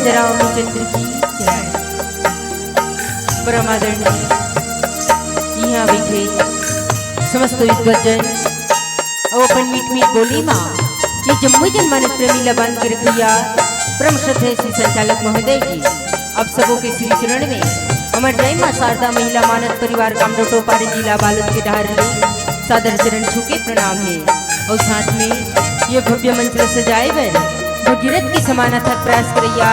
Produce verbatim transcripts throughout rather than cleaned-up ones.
रामचंद्र की जय। परम आदरणीय इहाँ बैठे समस्त विद्वत जन अउ अपन मीठ मीठ बोली मा ये जम्मो जनमानस प्रेमी ला बांध के रखइया परम श्रद्धेय श्री संचालक महोदय जी, आप सबो के श्री चरण में हमर जय माँ शारदा महिला मानस परिवार कामडोटो पारी जिला बालोद के डहार ले सादर चरण छू के प्रणाम हे। अउ साथ में ये भव्य मंच ला सजाए बर भगीरथ के समान अथक प्रयास करइया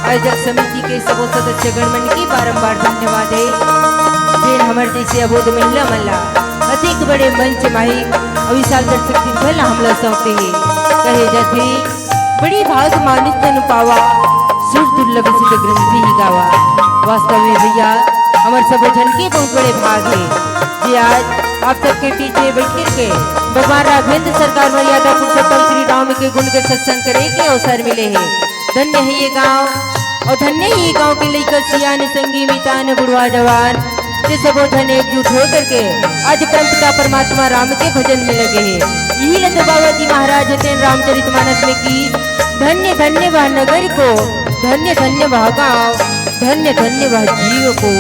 आयोजक समिति के सबो सदस्य गण मन के बारंबार धन्यवाद हे, जेन हमर जैसे अबोध महिला मन ला अतेक बड़े मंच माही अउ विशाल दर्शक दीर्घ ला हमला सौंपे हे। कहे जाथे, बड़ी भाग मानुष तन पावा, सुर दुर्लभ सिद्ध ग्रंथि ही गावा। वास्तव में भैया, हमर सबो झन के बहुत बड़े भाग हे, जे आज आप सबके बीच में बैठ करके भगवान राघवेंद्र सरकार मर्यादा पुरुषोत्तम श्री राम के गुण के सत्संग करे के अवसर मिले हे। धन्य हे ये गांव अउ धन्य हे ये गांव के लइका सियान संगी मितान बुढ़वा जवान, जे सबो झन एकजुट हो करके आज परमपिता परमात्मा राम के भजन में लगे हे। इही ल तो बाबा जी महाराज तेन रामचरित मानस में की, धन्य धन्य वह नगर को, धन्य धन्य वह गांव, धन्य धन्य वह जीव को,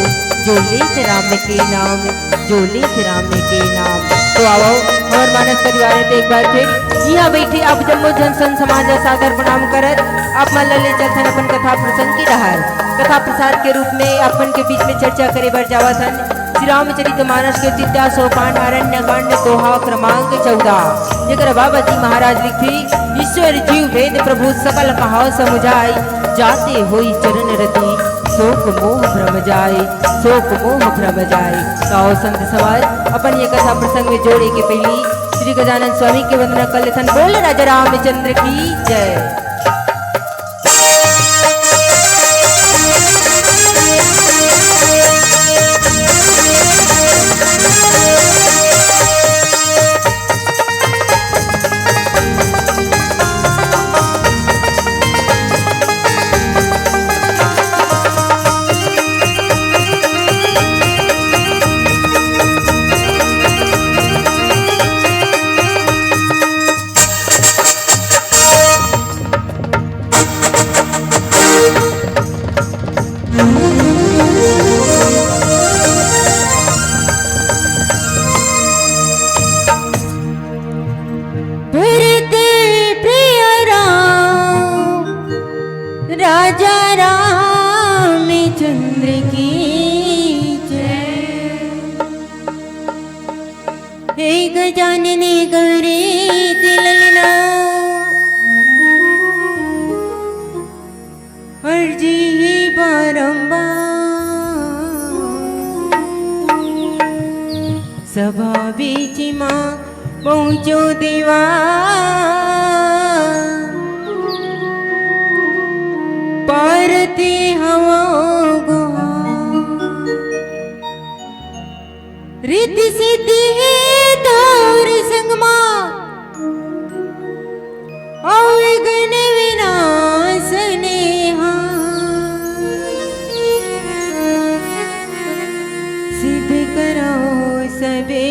जो लेत राम के नाम, जो लेत राम के नाम। तो आवो, हमर मानस परिवार हे, तो एक बार फिर इहाँ बैठे आप जम्मो झन संत समाज ला सादर प्रणाम करत, आप मन ला ले चलथन अपन कथा प्रसंग के डहार। कथा प्रसाद के रूप में आप मन के बीच में चर्चा करे बर जावत हन श्री रामचरित मानस के अयोध्या सोपान अरण्य कांड दोहा क्रमांक चौदह, जेकर बाबा जी महाराज लिखथे, ईश्वर जीव भेद प्रभु सकल कहाव समुझाय, जाते होई चरण रति सोक मोह भ्रम जाय, सोक मोह भ्रम जाय। तो आओ संत समाज, अपन ये कथा प्रसंग में जोड़े के पहली श्री गजानन स्वामी के वंदना कर लेथन। बोल राजा रामचंद्र की जय। भरत प्रिय राम, राजा रामचंद्र की जय। हे गजानन गौरी ललना, अर्जी हे बारंबार। सभा बीच मा पहुँचो देवा, पारती हवो गुहार। रिद्धि सिद्धि हे तोर संग मा, अउ विघ्न विनाशने हा। सिद्ध करो सबे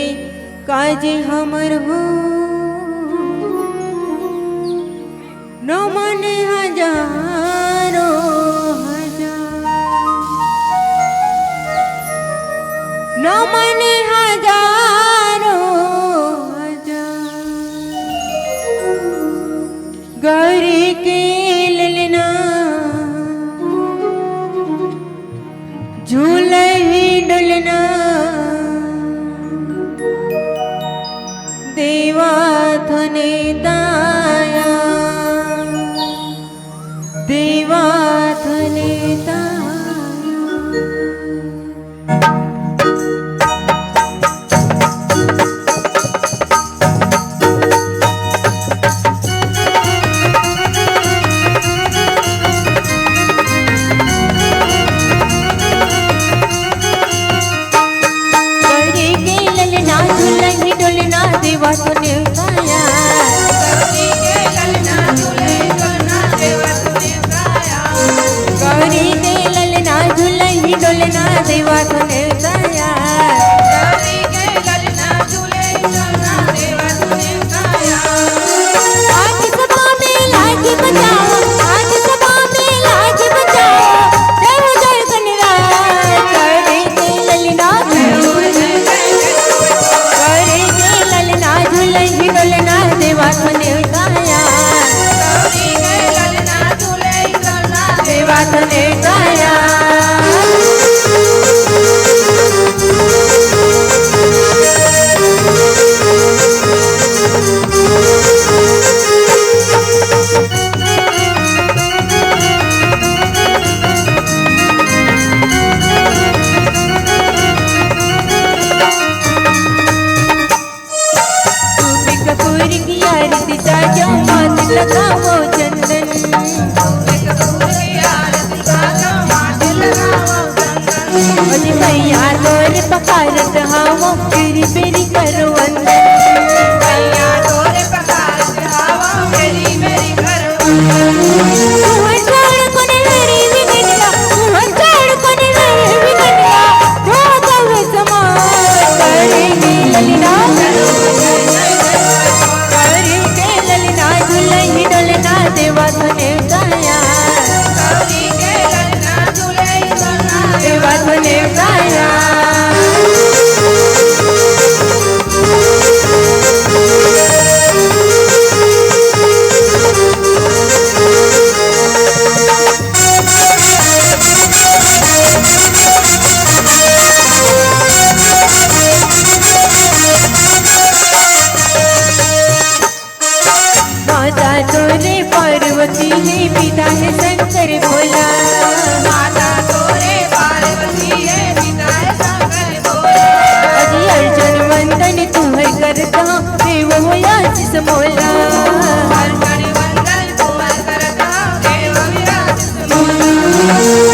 काज हमर हो, नमन हजारों हजार, नमन हजारों हजार। गौरी के ललना झूलही डुलना, देवा थने ताया, देवा थने ताया। बड़े के ललना झुलही डोलना देवा तूने पाया। लगावो चंदन। अजी भैया तोरे पकारत हावो, बेरी बेरी करो वंदन। भैया तोरे पकारत हावो, बेरी बेरी करो वंदन। तुहर छोड़ कोने हरी विगड़िया, तुहर छोड़ कोने हरी विगड़िया, वो कवे समान करेंगे ललना। करेंगे ललना दुलही डोलना देवा तो नेवताया। देवा तो नेवताया। माता तोरे पार्वती हे, पिता हे शंकर भोला। माता तोरे पार्वती हे, पिता हे शंकर भोला। अजी अर्जन वंदन तुहर करता, देवो आशीष मोला। अर्जन वंदन तुहर करता, देवो आशीष मोला।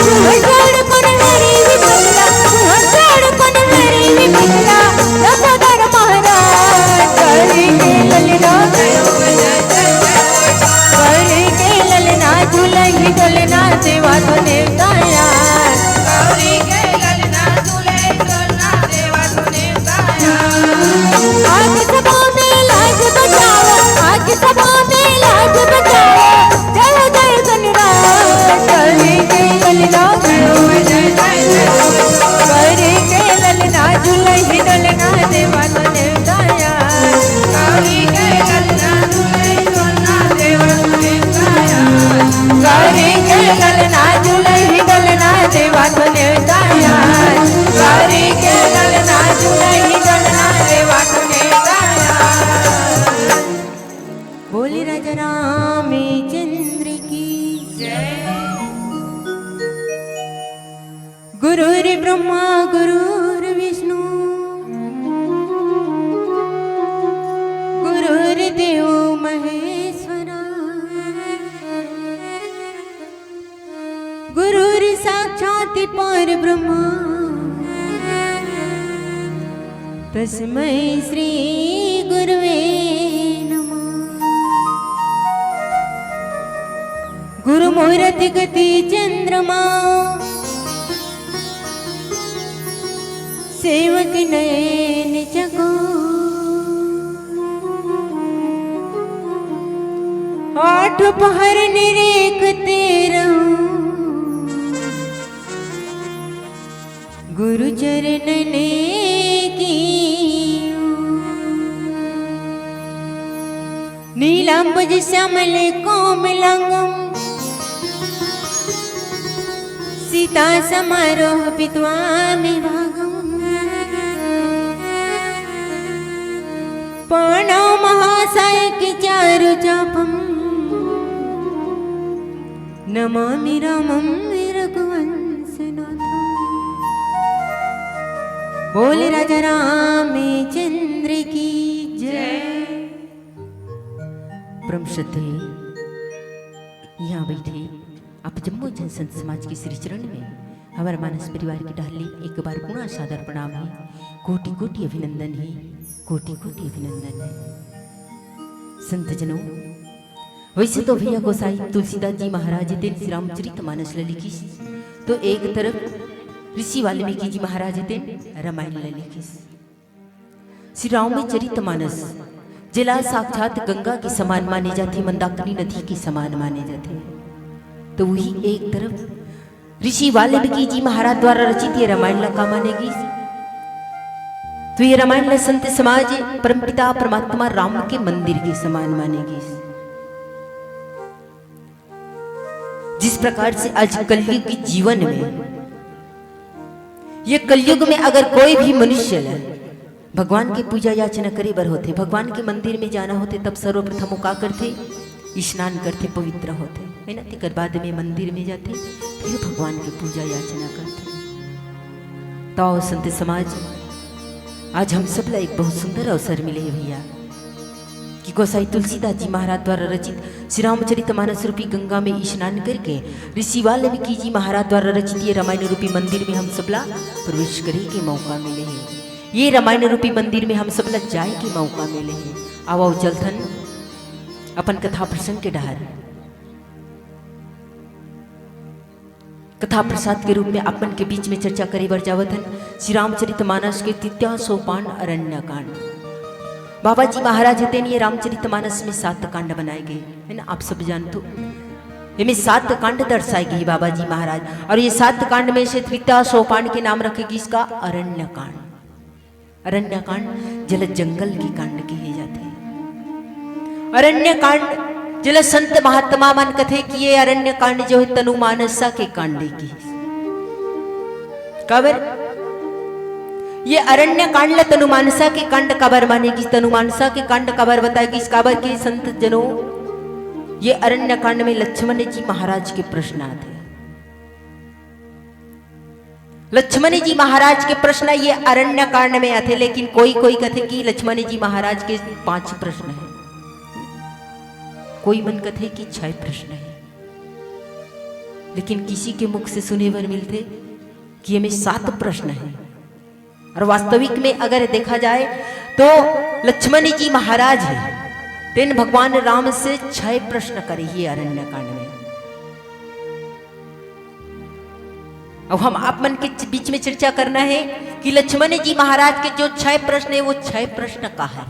तुहर जोड़ कोन हरी विपगला, तुहर जोड़ कोन हरी विपगला, दामोदर महाराज करेंगे ललना। करेंगे ललना दुलही डोलना देवा तो नेवताया। आके सभा में लाज बचाओ, आके सभा में लाज बचाओ। जय जय गणराज, करेंगे ललना। करेंगे ललना दुलही डोलना देवा तो नेवताया। करेंगे ललना दुलही डोलना देवा तो नेवताया। करेंगे ललना दुलही डोलना देवा तो नेवताया। बोले राजा रामचंद्र की जय। गुरुर्ब्रह्मा गुरुर्विष्णु गुरुर्देव महेश्वरा। गुरुर्साक्षात् परब्रह्म तस्मै श्री गुरुवे नमः। गुरुमूरति गति चंद्रमा सेवक नयन चको। आठ पहर निरेखते रहूं गुरु चरणन की। नीलांबुज श्यामल कोमलांगम सीता समारोह पित्वा में भागम। पाणौ महासायक चारु चापम नमामि रामम रघुवंशनाथम। बोले राजा रामचंद्र की जय। परम श्रद्धेय यहाँ बैठे आप जम्मो जन संत समाज के श्री चरण में हमर मानस परिवार के डहर ले एक बार पुनः सादर प्रणाम हे, कोटि कोटि अभिनंदन हे, कोटि कोटि अभिनंदन हे। संत जनों, वैसे तो भैया गोसाई तुलसीदास जी महाराज तेन श्री रामचरित मानस ल लिखिस, तो एक तरफ ऋषि वाल्मीकि जी महाराज तेन रामायण ल लिखिस। श्री रामचरित मानस, जेला साक्षात गंगा के समान माने जाथे, मंदाकिनी नदी के समान माने जाथे, तो वही एक तरफ ऋषि वाल्मीकि जी महाराज द्वारा रचित ये रामायण ला का माने गिस? तो ये रामायण ला संत समाज परमपिता परमात्मा राम के मंदिर के समान माने गिस। जिस प्रकार से आज कलयुग के जीवन में, ये कलयुग में अगर कोई भी मनुष्य ला भगवान के पूजा याचना करे बर होथे, भगवान के मंदिर में जाना होथे, तब सर्वप्रथम वो का करथे? स्नान करथे, पवित्र होथे, है ना? तेकर बाद में मंदिर में जाथे, फिर भगवान के पूजा याचना करथे। तो संत समाज, आज हम सब ला एक बहुत सुंदर अवसर मिले हे भैया, कि गोसाई तुलसीदास जी महाराज द्वारा रचित श्री रामचरित मानस रूपी गंगा में स्नान करके ऋषि वाल्मीकि जी महाराज द्वारा रचित ये रामायण रूपी मंदिर में हम सबला प्रवेश करे के मौका मिले हे। ये रामायण रूपी मंदिर में हम सबला जाए के मौका मिले हे। आवव चलथन अपन कथा प्रसंग के डहर। कथा प्रसाद के रूप में अपन के बीच में चर्चा करे बर जावत हन श्री रामचरित मानस के तृतीय सोपान अरण्य कांड। बाबा जी महाराज हे तेन ये रामचरित मानस में सात कांड बनाए गए हे ना, आप सब जानथो। एमे सात कांड दर्शाए गए बाबा जी महाराज, और ये सात कांड में से तृतीय सोपान के नाम रखे गिस का अरण्य कांड। अरण्य कांड जेला जंगल के कांड कहे जाथे। अरण्य कांड जेला संत महात्मा मन कथे कि ये अरण्य कांड जो हे तनुमानसा के कांड हे कि काबर ये अरण्य कांड ला तनुमानसा के कांड काबर माने गिस, तनुमानसा के कांड काबर बताए गिस, काबर के संत जनों ये अरण्य कांड में लक्ष्मण जी महाराज के प्रश्न आथे। लक्ष्मण जी महाराज के प्रश्न ये अरण्य कांड में आथे, लेकिन कोई कोई कथे कि लक्ष्मण जी महाराज के पांच प्रश्न हे, कोई मन कथे कि छह प्रश्न हे, लेकिन किसी के मुख से सुने बर मिलथे कि एमे सात प्रश्न हे। और वास्तविक में अगर देखा जाए तो लक्ष्मण जी महाराज हे, तेन भगवान राम से छह प्रश्न करे हे अरण्य कांड में। अब हम आप मन के च-, बीच में चर्चा करना हे कि लक्ष्मण जी महाराज के जो छह प्रश्न हे, वो छह प्रश्न का हे।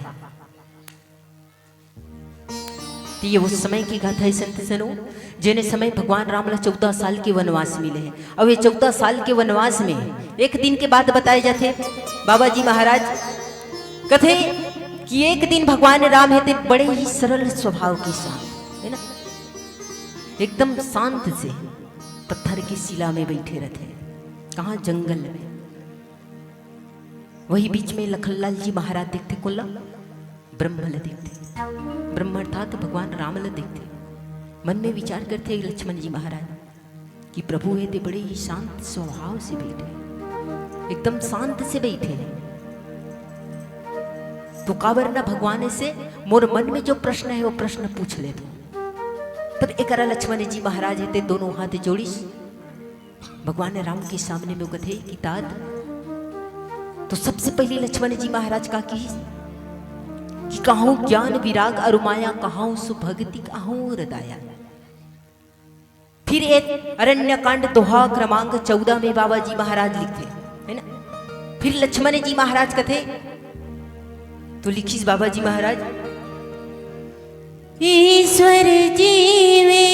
तो ये उस समय की गाथा हे संत जनों, जेने समय भगवान राम ला चौदह साल के वनवास मिले हे। अब ये चौदह साल के वनवास में एक दिन के बात बताए जाथे, बाबा जी महाराज कथे कि एक दिन भगवान राम हे ते बड़े ही सरल स्वभाव के साथ, हे ना, एकदम शांत से पत्थर की शिला में बैठे रथे। कहाँ? जंगल में। वही बीच में लखनलाल जी महाराज देखथे, कोन ला? ब्रह्म ला देखथे। ब्रह्म अर्थात भगवान राम ला देखथे। मन में विचार करथे लक्ष्मण जी महाराज कि प्रभु हे ते बड़े ही शांत स्वभाव से बैठे, एकदम शांत से बैठे हे, तो काबर ना भगवान से मोर मन में जो प्रश्न हे, वो प्रश्न पूछ लेथों। तब एकरा लक्ष्मण जी महाराज हे ते दोनों हाथ जोड़िस भगवान राम के सामने में, कथे कि तात, तो सबसे पहले लक्ष्मण जी महाराज का किहिस कि कहूँ ज्ञान विराग अरु माया, कहूँ सु भगति कहूँ अरु दया। फिर एक अरण्य कांड दोहा क्रमांक चौदह में बाबा जी महाराज लिखथे, हे ना? फिर लक्ष्मण जी महाराज कथे, तो लिखिस बाबा जी महाराज, ईश्वर जीवे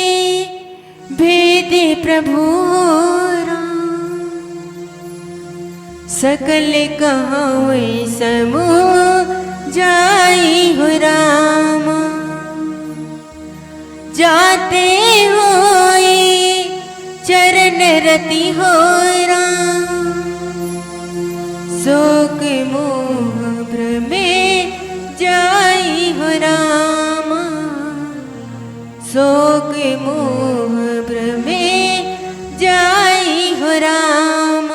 भेद प्रभु राम, सकल कहवे समूह जाई हो राम। जाते होई चरण रति हो राम, शोक मोह भ्रमे जाई हो राम, शोक मोह भ्रमे जाई हो राम।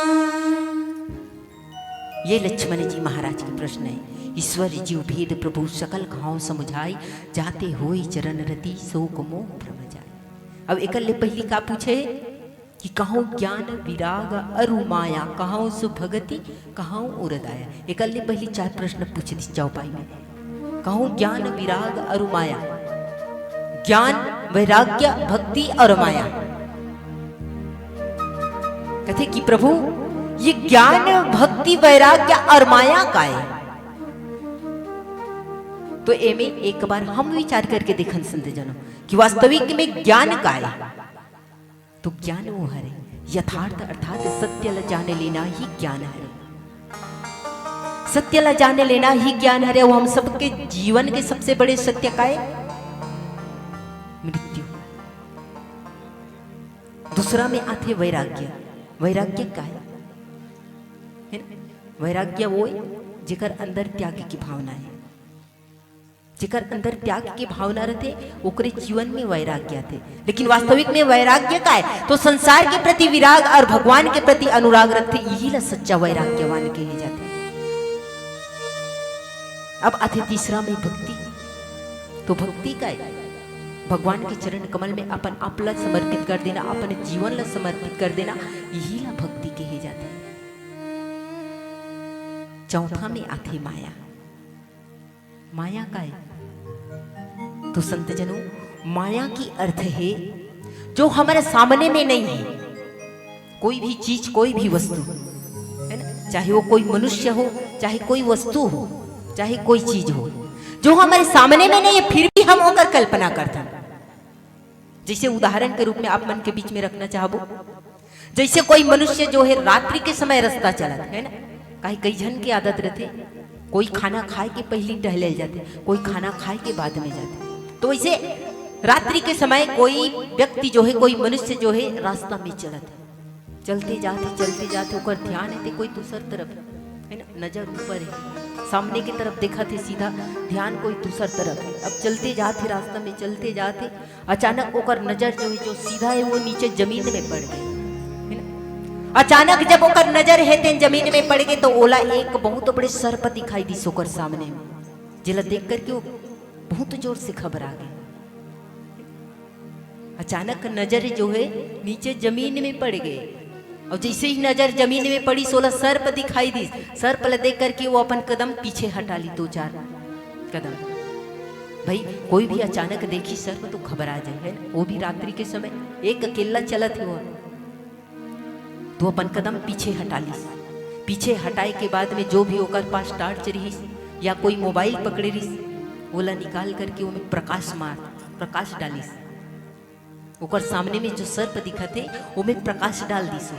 ये लक्ष्मण जी महाराज के प्रश्न हे, ईश्वर जीव भेद प्रभु सकल कहउँ समुझाय, जाते होय चरण रति शोक मोह भ्रम जाय। अब एकर ले पहिली का पूछे कि कहउँ ज्ञान विराग अरु माया, कहउँ सु भगति कहउँ उर दया। एकर ले पहिली चार प्रश्न पूछ दिस चौपाई में। कहूँ ज्ञान विराग अरु माया, ज्ञान वैराग्य भक्ति और माया। कथे कि प्रभु, ये ज्ञान भक्ति वैराग्य और माया का हे? तो एमे एक बार हम विचार करके देखन संत जनों कि वास्तविक में ज्ञान का हे। तो ज्ञान वो हरे, यथार्थ अर्थात सत्य ला जाने लेना ही ज्ञान हरे। सत्य ला जाने लेना ही ज्ञान हरे। वो हम सबके जीवन के सबसे बड़े सत्य का हे? मृत्यु। दूसरा में आथे वैराग्य। वैराग्य का हे? हे ना? वैराग्य वो हे जेकर अंदर त्याग की भावना हे। जेकर अंदर त्याग के भावना रथे, ओकरे जीवन में वैराग्य आथे। लेकिन वास्तविक में वैराग्य का हे? तो संसार के प्रति विराग और भगवान के प्रति अनुराग रथे, यही ला सच्चा वैराग्यवान कहे जाथे। अब आथे तीसरा में भक्ति। तो भक्ति का है भगवान के चरण कमल में अपन आप ला समर्पित कर देना, अपन जीवन ला समर्पित कर देना, यही ला भक्ति कहे जाथे। चौथा में आथे माया। माया का है? तो संत जनों, माया की अर्थ है जो हमारे सामने में नहीं है, कोई भी चीज, कोई भी वस्तु, है ना, चाहे वो कोई मनुष्य हो, चाहे कोई वस्तु हो, चाहे कोई चीज हो, जो हमारे सामने में नहीं है, फिर भी हम ओकर कल्पना करथन। जैसे उदाहरण के रूप में आप मन के बीच में रखना चाहबो, जैसे कोई मनुष्य जो है रात्रि के समय रास्ता चलत है ना, काहे कई झन के आदत रहथे, कोई खाना खाए के पहली टहले जाथे, कोई खाना खाए के बाद में जाथे। तो वैसे रात्रि के समय कोई व्यक्ति जो है, कोई मनुष्य जो है रास्ता में चलत है, चलते जाथे, चलते जाथे, ओकर ध्यान है ते कोई दूसर तरफ है ना, नजर ऊपर है, सामने की तरफ देखत है सीधा, ध्यान कोई दूसर तरफ है। अब चलते जाथे रास्ता में, चलते जाथे, अचानक ओकर नजर जो है, जो सीधा है, वो नीचे जमीन में पड़ गे, है ना? अचानक जब ओकर नजर है तेन जमीन में पड़ गे, तो ओला एक बहुत बड़े सर्प दिखाई दिस ओकर सामने में, जेला देख करके वो बहुत जोर से घबरा गे। अचानक नजर जो है नीचे जमीन में पड़ गे, और जैसे ही नजर जमीन में पड़ी, ओला सर्प दिखाई दिस। सर्प ला देख करके वो अपन कदम पीछे हटा ली, दो चार कदम। भाई, कोई भी अचानक देखी सर्प तो घबरा जाए, है ना? वो भी रात्रि के समय एक अकेला चलत है वो, तो अपन कदम पीछे हटा लिस। पीछे हटाए के बाद में जो भी ओकर पास टार्च रहिस या कोई मोबाइल पकड़े रहिस, ओला निकाल करके ओमे प्रकाश मार, प्रकाश डालिस। ओकर सामने में जो सर्प दिखत हे, ओमे प्रकाश डाल दिस।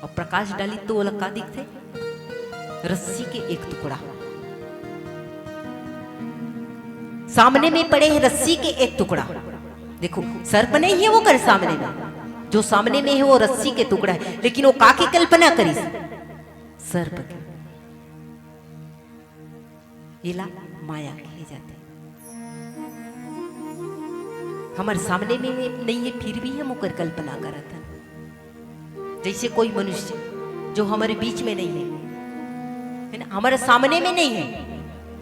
और प्रकाश डाली तो ओला का दिखथे? रस्सी के एक टुकड़ा। सामने में पड़े हे रस्सी के एक टुकड़ा। देखो, सर्प नहीं है वो कर सामने में, जो सामने में है वो रस्सी के टुकड़ा है, लेकिन वो का के कल्पना करिस? सर्प के। एला माया कहे जाथे। हमर सामने में नहीं है, फिर भी हम ओकर कल्पना करत हन। जैसे कोई मनुष्य जो हमारे बीच में नहीं है, है ना, हमारे सामने में नहीं है,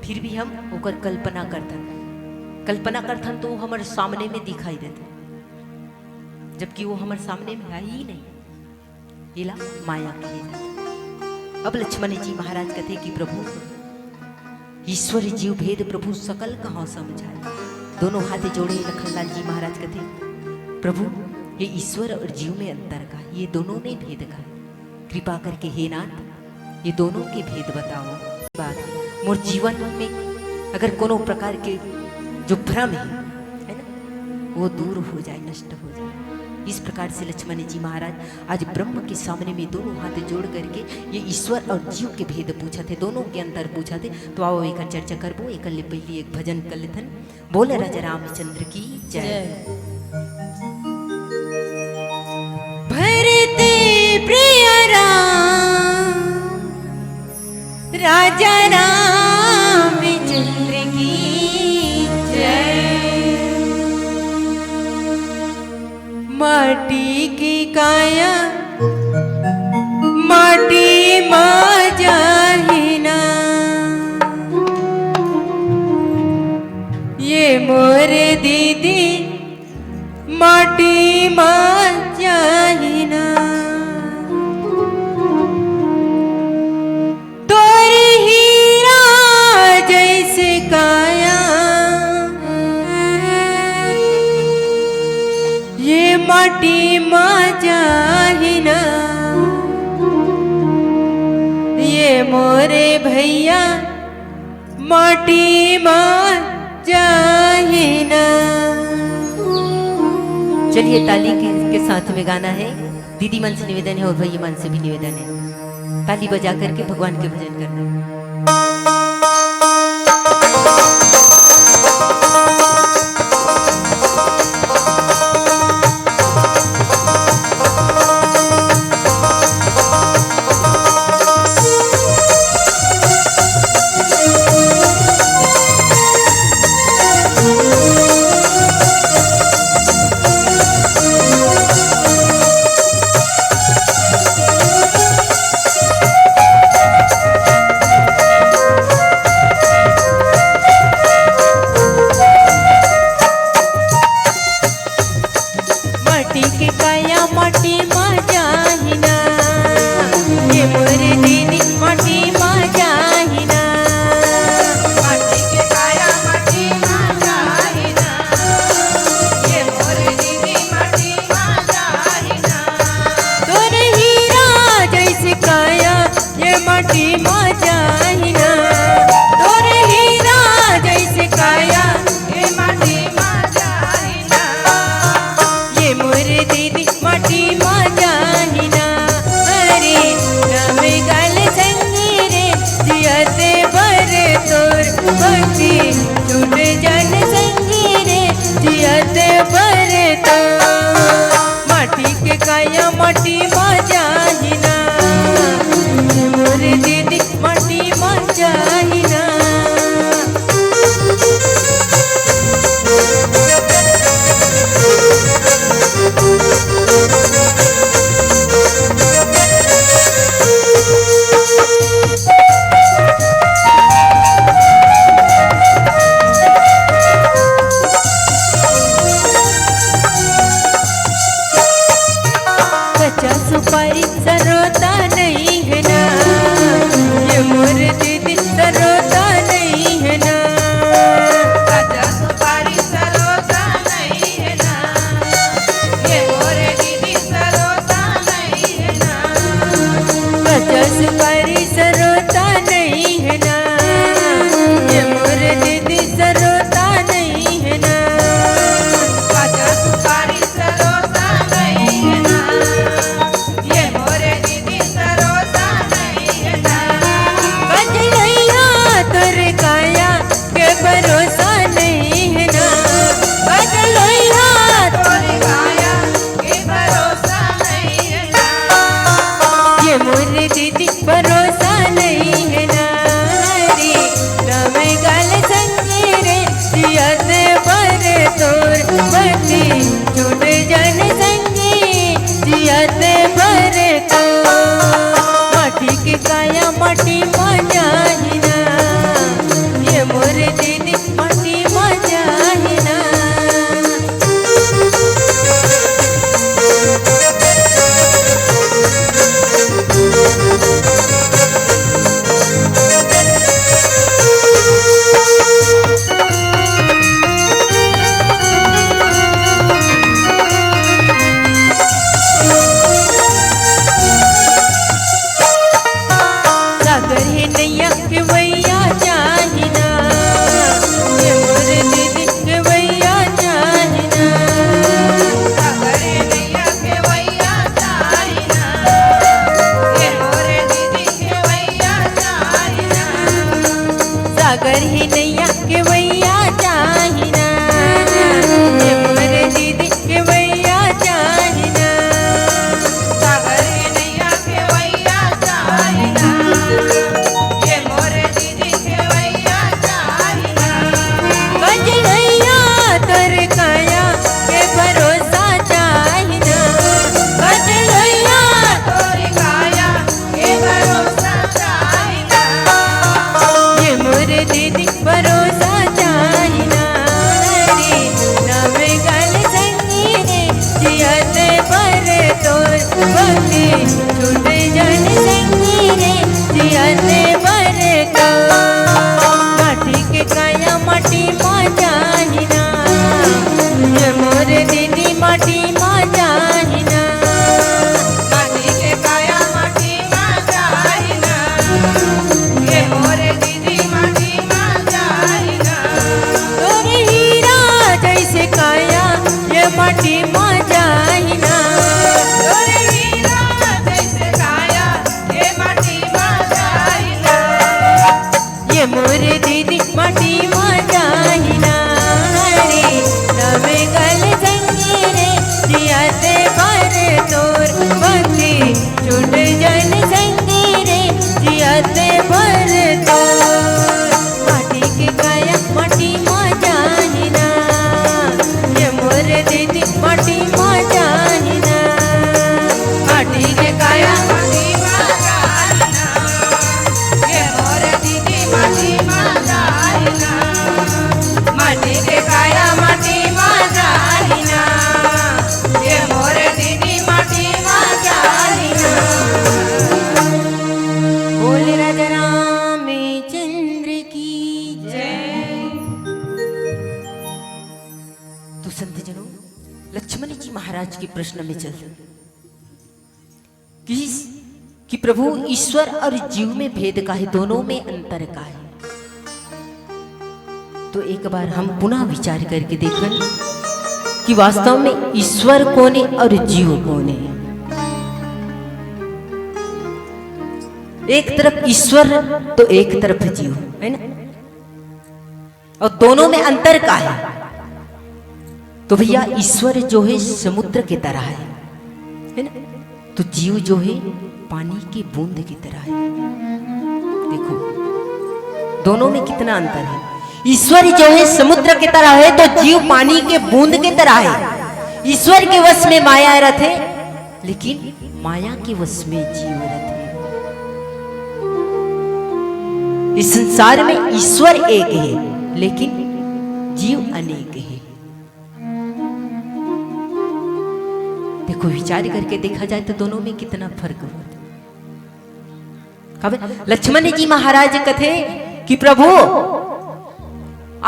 फिर भी हम ओकर कल्पना करथन। कल्पना करथन तो वो हमारे सामने में दिखाई देथे, जबकि वो हमारे सामने में है ही नहीं। एला माया कहे जाथे। अब लक्ष्मण जी महाराज कथे कि प्रभु, ईश्वर जीव भेद प्रभु सकल कहां समझाए। दोनों हाथ जोड़े लखनलाल जी महाराज कथे, प्रभु, ये ईश्वर और जीव में अंतर का, ये दोनों में भेद का। कृपा करके हे नाथ, ये दोनों के भेद बताओ। बात, मोर जीवन में अगर कोनो प्रकार के जो भ्रम है, है ना, वो दूर हो जाए, नष्ट हो जाए। इस प्रकार से लक्ष्मण जी महाराज आज ब्रह्म के सामने में दोनों हाथ जोड़ करके ये ईश्वर और जीव के भेद पूछत हे, दोनों के अंतर पूछत हे। तो आओ, एकर चर्चा करबो। एकर ले पहली एक भजन कर लेथन। बोल राजा रामचंद्र की जय। जय। भरते प्रिय राम, राजा रामचंद्र की जय। माटी की काया, माटी मा जाहिना, ये मोर दीदी, माटी मा जाहिना। तोर हीरा जैसे काया, ये माटी मा जाहिना, ये मोरे भैया माटी मा जाहिना। चलिए, ताली के, के साथ में गाना है। दीदी मन से निवेदन है और भैया मन से भी निवेदन है, ताली बजा करके भगवान के भजन करना है। तोर भक्ति छूट जन संगी रे, जियत बर तो। माटी के काया माटी मा जाही ना, मोर दीदी माटी मा जाही ना। कच्चा सुपारी सरोता नहीं है ना, ये मोर दीदी सरोता नहीं है ना। कच्चा सुपारी सरोता नहीं है ना, ये मोर दीदी सरोता नहीं है ना। कच्चा सुपारी सरोता नहीं है ना, ये मोर दीदी सरोता नहीं है ना। कच्चा सुपारी सरोता नहीं है ना, ये मोर दीदी सरोता नहीं है ना। बजलोइया तोर काया के भरोसा नहीं है ना, बजलोइया तोर काया के भरोसा नहीं है ना। ये मोर दीदी भरोसा नहीं है ना रे, नवे गाल संगी रे, जियत बर तोर भक्ति छूट जन संगी, जियत बर तो। माटी के काया माटी मा जाही ना, ये मोर दीदी माटी मा जाही ना। सागर हे नैया के वैया जाही ना, ये मोर दीदी के वैया जाही ना। सागर हे नैया के वैया जाही ना, ये मोर दीदी के वैया जाही ना। सागर हे नैया के वैया जाही ना, ये मोर दीदी के वैया जाही ना। सागर हे नैया के वैया जाही ना, ये मोर दीदी के वैया जाही ना। बजलोइया तोर काया के भरोसा जाही ना, बजलोइया तोर काया के भरोसा जाही ना। ये मोर दीदी भरोसा जाही ना रे, नवे गाल संगी रे, जियत बर तोर भक्ति छूट जन संगी रे, जियत बर तो। माटी के काया माटी मा जाही ना, ये मोर दीदी माटी मा जाही ना। माटी के काया माटी मा जाही ना, ये मोर दीदी माटी मा जाही ना। तोर हीरा जैसे काया ये माटी मा जाही ना। तोर हीरा जैसे काया ये माटी मा जाही ना। ये मोर दीदी माटी मा जाही ना रे, नवे गाल संगी रे, जियत बर तोर भक्ति छूट जन संगी रे, जियत बर तोर। माटी के काया माटी मा जाही ना, ये मोर दीदी माटी मा जाही ना। माटी के काया माटी मा जाही ना, ये मोर दीदी माटी मा जाही ना। माटी के काया माटी मा जाही ना, ये मोर दीदी माटी मा जाही ना। बोल राजा रामचंद्र की जय। तो संतजनों, लक्ष्मण जी महाराज के प्रश्न में चल कि, कि प्रभु, ईश्वर और जीव में भेद का है, दोनों में अंतर का है। तो एक बार हम पुनः विचार करके देखन कि वास्तव में ईश्वर कौन है और जीव कौन है। एक तरफ ईश्वर तो एक तरफ जीव, है ना? और दोनों में अंतर का है? तो भैया, ईश्वर जो है समुद्र की तरह है, है ना? तो जीव जो है पानी की बूंद की तरह है। देखो, दोनों में कितना अंतर है। ईश्वर जो है समुद्र की तरह है, तो जीव पानी के बूंद की तरह है। ईश्वर के वश में माया रथे, लेकिन माया के वश में जीव रथे। इस संसार में ईश्वर एक है, लेकिन जीव अनेक है। देखो, विचार करके देखा जाए तो दोनों में कितना फर्क होता है। काबर लक्ष्मण जी महाराज कथे कि प्रभु,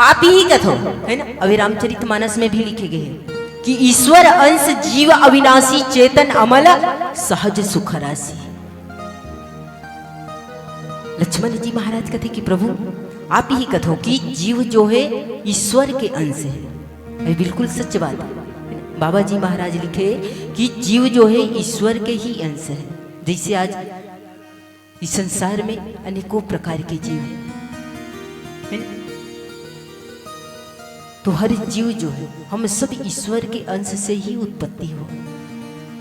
आप ही कथो, है ना? अभी रामचरित मानस में भी लिखे गए हैं कि ईश्वर अंश जीव अविनाशी, चेतन अमल सहज सुख राशि। लक्ष्मण जी महाराज कथे कि प्रभु, आप ही कथो कि जीव जो है ईश्वर के अंश है। ये बिल्कुल सच बात है। बाबा जी महाराज लिखे कि जीव जो है ईश्वर के ही अंश है। जैसे आज इस संसार में अनेकों प्रकार के जीव हैं, है ना? तो हर जीव जो है, हम सब ईश्वर के अंश से ही उत्पत्ति हो।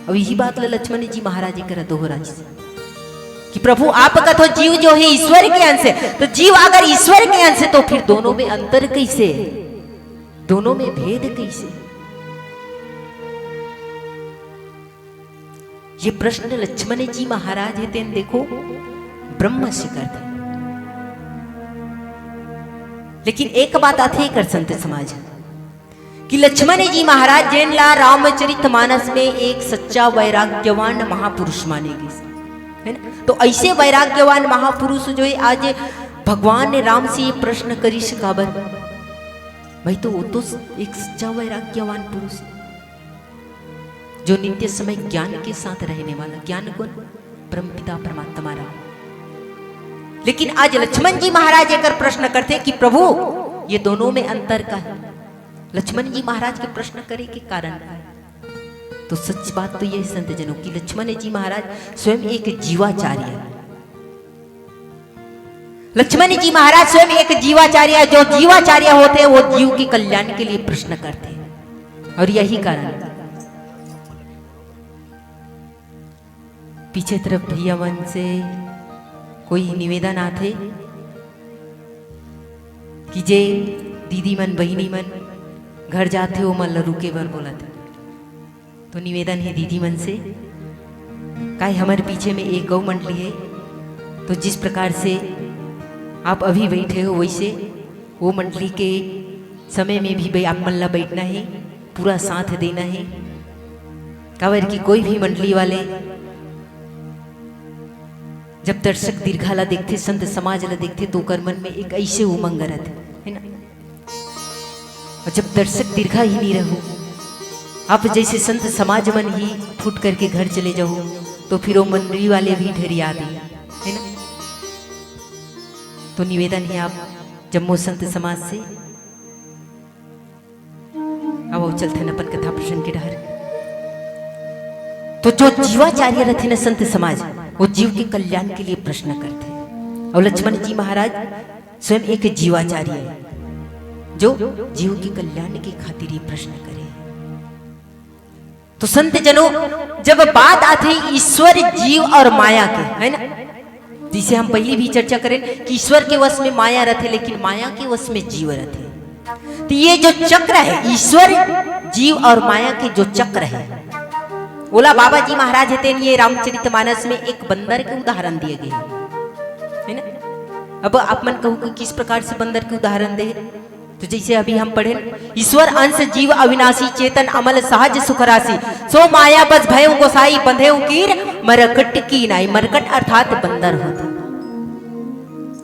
अब यही बात ल लक्ष्मण जी महाराज करा दोहराइस कि प्रभु, आप कथो जीव जो है ईश्वर के अंश है, तो जीव अगर ईश्वर के अंश है, तो फिर दोनों में अंतर कैसे है? दोनों में भेद कैसे है? ये प्रश्न लक्ष्मण जी महाराज हे तेन, देखो, ब्रह्म से करथे। लेकिन एक बात आथे कर संत समाज कि लक्ष्मण जी महाराज जेन ला रामचरित मानस में एक सच्चा वैराग्यवान महापुरुष माने गिस, है ना? तो ऐसे वैराग्यवान महापुरुष जो है आज भगवान राम से ये प्रश्न करिस काबर? भाई, तो वो तो एक सच्चा वैराग्यवान पुरुष है। जो नित्य समय ज्ञान के साथ रहने वाला। ज्ञान कौन? परमपिता परमात्मा राम। लेकिन आज लक्ष्मण जी महाराज एकर प्रश्न करथे कि प्रभु, ये दोनों में अंतर का है? लक्ष्मण जी महाराज के प्रश्न करे के कारण का है? तो सच बात तो ये है संत जनों कि लक्ष्मण जी महाराज स्वयं एक जीवाचार्य है। लक्ष्मण जी महाराज स्वयं एक जीवाचार्य है। जो जीवाचार्य होथे, वो जीव के कल्याण के लिए प्रश्न करथे। और यही कारण पीछे तरफ भैया मन से कोई निवेदन आथे कि जे दीदी मन, बहिनी मन घर जाथे, वो मन ल रुके बर बोलत हे। तो निवेदन हे दीदी मन से, काहे हमर पीछे में एक गौ मंडली है, तो जिस प्रकार से आप अभी बैठे हो, वैसे वो मंडली के समय में भी बै-, आप मन ला बैठना है, पूरा साथ देना है। काबर कि कोई भी मंडली वाले जब दर्शक दीर्घा ला देखथे, संत समाज ला देखथे, तो ओकर मन में एक ऐसे उमंग रथे, है ना? और जब दर्शक दीर्घा ही नहीं रहो, आप जैसे संत समाज मन ही फुट करके घर चले जाओ, तो फिर वो मंडली वाले भी ढेरिया दे, है ना? तो निवेदन है आप जम्मो संत समाज से, अब वो चलथे न अपन कथा प्रसंग के डहर। तो जो जीवाचार्य रथे न संत समाज, वो जीव के कल्याण के लिए प्रश्न करथे। और लक्ष्मण जी महाराज स्वयं एक जीवाचार्य है, जो जीव के कल्याण के खातिर ये प्रश्न करे। तो संत जनों, जब बात आथे ईश्वर, जीव और माया के, है ना, जिसे हम पहले भी चर्चा करें कि ईश्वर के वश में माया रथे, लेकिन माया के वश में जीव रथे। तो ये जो चक्र है, ईश्वर, जीव और माया के जो चक्र है, ओला बाबा जी महाराज हे तेन ये रामचरित मानस में एक बंदर के उदाहरण दिए गए, है ना? अब आप मन कहू कि किस प्रकार से बंदर के उदाहरण दे, तो जैसे अभी हम पढ़े, ईश्वर अंश जीव अविनाशी, चेतन अमल सहज सुख राशि, सो माया बस भयउ गोसाई, बंधेउ कीर मरकट कीनाई। मरकट अर्थात बंदर होथे।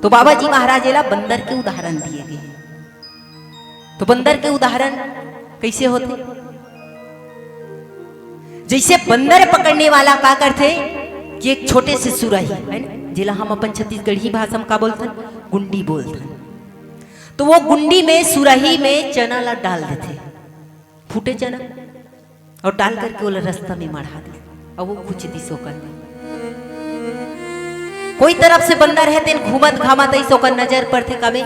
तो बाबा जी महाराज एला बंदर के उदाहरण दिए गए। तो बंदर के उदाहरण कैसे होथे? जैसे बंदर पकड़ने वाला का करथे कि एक छोटे से सुराही, है ना, जेला हम अपन छत्तीसगढ़ी भाषा में का बोलथन? गुंडी बोलथन। तो वो गुंडी में, सुराही में चना ला डाल देथे, फूटे चना, और डाल करके ओला रास्ता में मढ़ा दे, और वो कुछ दिस ओकर। कोई तरफ से बंदर हे तेन घूमत घामत अइस, ओकर नजर पड़थे कामे,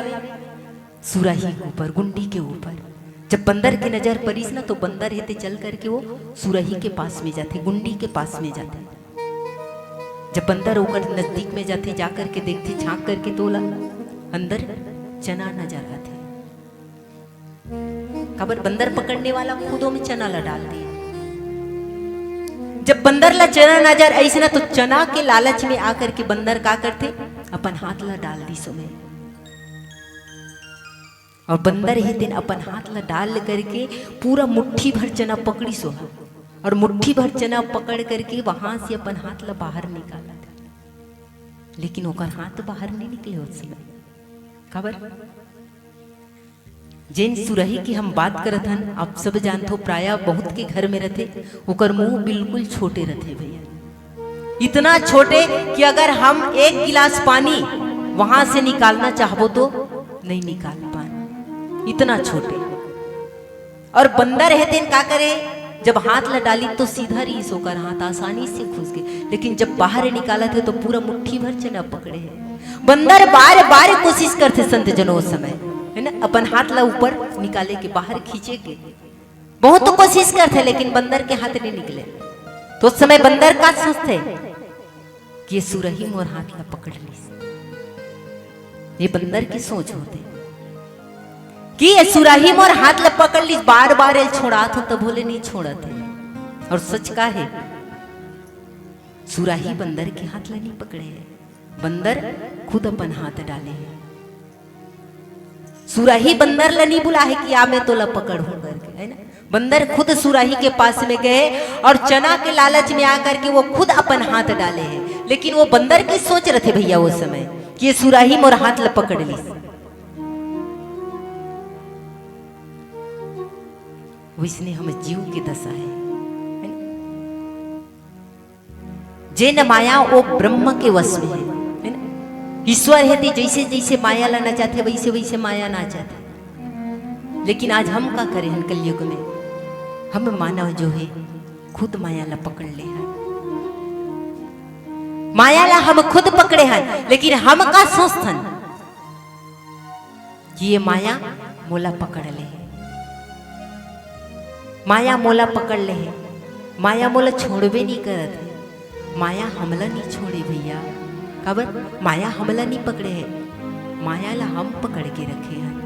सुराही के ऊपर, गुंडी के ऊपर। जब बंदर के नजर परिस ना, तो बंदर हे ते चल करके वो सुराही के पास में जाथे, गुंडी के पास में जाथे। जब बंदर ओकर नजदीक में जाथे, जा करके देखथे, झांक करके, तो ओला अंदर चना नजर आथे। काबर बंदर पकड़ने वाला खुद ओमे चना ला डाल दिए। जब बंदर ला चना नजर आइस ना, तो चना के लालच में आकर के बंदर का करथे, अपन हाथ ला डाल दिस ओमे। और बंदर हे तेन अपन हाथ ला डाल करके पूरा मुट्ठी भर चना पकड़िस ओहा, और मुट्ठी भर चना पकड़ करके वहां से अपन हाथ ला बाहर निकालत हे। लेकिन ओकर हाथ बाहर नहीं निकले उस समय। काबर? जेन सुराही की हम बात करत हन, आप सब जानथो, प्रायः बहुत के घर में रथे, ओकर मुंह बिल्कुल छोटे रथे भैया, इतना छोटे कि अगर हम एक गिलास पानी वहां से निकालना चाहबो तो नहीं निकाल पाए, इतना छोटे। और बंदर हे तेन का करे, जब हाथ ला डाली तो सीधा रहिस ओकर हाथ, आसानी से घुस गे, लेकिन जब बाहर निकालत हे तो पूरा मुट्ठी भर चना पकड़े हे। बंदर बार बार कोशिश करथे संत जनों उस समय, है ना, अपन हाथ ला ऊपर निकाले के, बाहर खींचे के, बहुत कोशिश करथे, लेकिन बंदर के हाथ नहीं निकले। तो उस समय बंदर का सोचथे कि ये सुराही मोर हाथ ला पकड़ लिस। ये बंदर की सोच होथे कि ये सुराही मोर हाथ ला पकड़ लिस, बार बार एला छोड़ात हों, तभो ले नहीं छोड़त हे। और सच का हे, सुराही बंदर के हाथ ला नहीं पकड़े हे, बंदर खुद अपन हाथ डाले हे। सुराही बंदर ला नहीं बुलाए हे कि आ मैं तोला पकड़हूं करके, है ना? बंदर खुद सुराही के पास में गए और चना के लालच में आकर के वो खुद अपन हाथ डाले हे, लेकिन वो बंदर की सोच रथे भैया वो समय कि ये सुराही मोर हाथ ला पकड़ लिस। वैसने हम जीव के दशा हे, है ना? जेन माया वो ब्रह्म के वश में हे, है ना? ईश्वर हे ते जैसे जैसे माया ला नचाथे, वैसे वैसे माया नाचथे। लेकिन आज हम का करे हन कलयुग में? हम मानव जो हे, खुद माया ला पकड़ ले हन। माया ला हम खुद पकड़े हन, लेकिन हम का सोचथन कि ये माया मोला पकड़ ले हे, माया मोला पकड़ ले हे, माया मोला छोड़बे नहीं करत हे। माया हमला नहीं छोड़े भैया, काबर? माया हमला नहीं पकड़े हे, माया ला हम पकड़ के रखे हन।